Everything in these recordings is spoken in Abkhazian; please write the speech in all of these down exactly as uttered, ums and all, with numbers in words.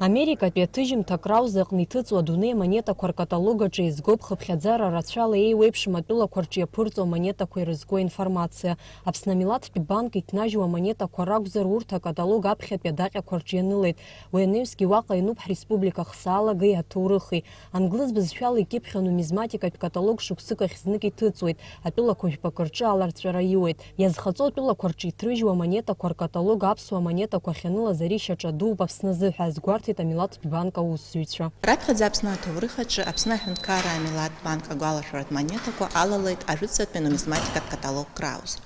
Америкатәи аҭыжьымҭа Крауза аҟны иҭыҵуа адунеи амонетақәа ркаталог аҿы еизгоуп хыԥхьаӡара рацәала еиуеиԥшым атәылақәа рҿы иаԥырҵо амонетақәа ирызку аинформациа. Аԥсны амилаҭтә банк иҭнажьуа амонетақәа ракәзар, урҭ акаталог аԥхьатәи адаҟьақәа рҿы ианылеит. Уи анаҩсгьы уаҟа иануп ҳреспублика ахсаалагеи аҭоурыхи. Англыз бызшәала икьыԥхьу анумизматикатә каталог шықәсык ахь знык иҭыҵуеит, атәылақәа жәпакы рҿы аларҵәара иуеит. Иазхаҵоу атәылақәа рҿы иҭрыжьуа амонетақәа ркаталог аԥсуа амонетақәа ахьанылаз аришьа ҿаду азы азгәарҭеит амилаҭтә банк аусзуҩцәа. Раԥхьаӡа Аԥсны аҭоурых аҿы Аԥсны аҳәынҭқарра амилаҭтә банк агәалашәаратә монетақәа алалеит ажәытәӡатәи анумизматикатә каталог Крауза.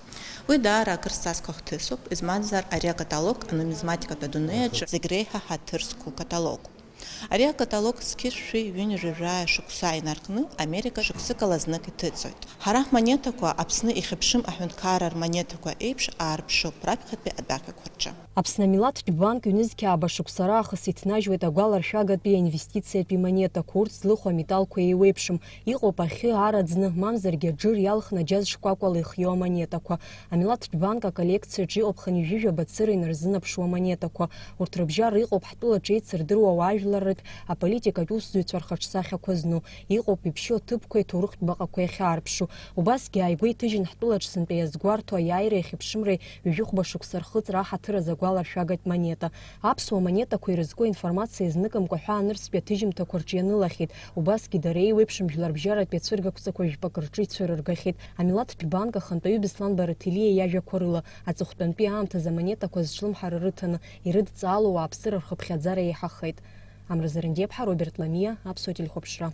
Уи даара акыр зҵазкуа хҭысуп, измамзар ари акаталог анумизматикатә адунеи аҿы зегь реиҳа ҳаҭыр зқәу каталогуп. Ари акаталог зқьи жәшәи ҩынҩажәи жәаҩа шықәса инаркны Америка шықәсыкала знык иҭыҵуеит. Ҳара ҳмонетақәа Аԥсны ихьыԥшым аҳәынҭқарра рмонетақәа еиԥш аарԥшуп раԥхьатәи адаҟьақәа рҿы. Аԥсны амилаҭтә банк ҩнызқьи ааба шықәса раахыс иҭнажьуеит агәаларшәагатәи аинвестициатәи монетақәа, урҭ злыху аметалқәа еиуеиԥшым, иҟоуп ахьы араӡны, мамзаргьы аџыр иалхны аџьаз шкәакәала ихиоу амонетақәа. Амилаҭтә банк аколлекциаҿы иҟоуп хынҩажәижәаба цыра инарзынаԥшуа амонетақәа. Урҭ рыбжьара иҟоуп ҳтәылаҿы еицырдыруа ауаажәларратә, аполитикатә усзуҩцәа рхаҿсахьақәа зну. Иҟоуп иԥшьоу аҭыԥқәеи аҭоурыхтә баҟақәеи ахьаарԥшу. Убасгьы ааигәа иҭыжьын ҳтәылаҿ сынтәа иазгәарҭо аиааиреи ахьыԥшымреи ҩажәи хәба шықәса рхыҵра аҳаҭыр азы агәаларшәагатә монета. Аԥсуа амонетақәа ирызку аинформациа изныкымкәа ҳәаанырцәтәи аҭыжьымҭақәа рҿы ианылахьеит, убасгьы дара еиуеиԥшым жәларбжьаратәи ацәыргақәҵақәа жәпакы рҿы ицәырыргахьеит. Амилаҭтә банк ахантәаҩы Беслан Бараҭелиа иажәақәа рыла, аҵыхәтәантәи аамҭазы амонетақәа зҿлымҳара рыҭаны ирыдҵаало ауааԥсыра рхыԥхьаӡара еиҳахеит. Амра Зарандиаԥҳа, Роберт Ламиа, Аԥсуа телехәаԥшра.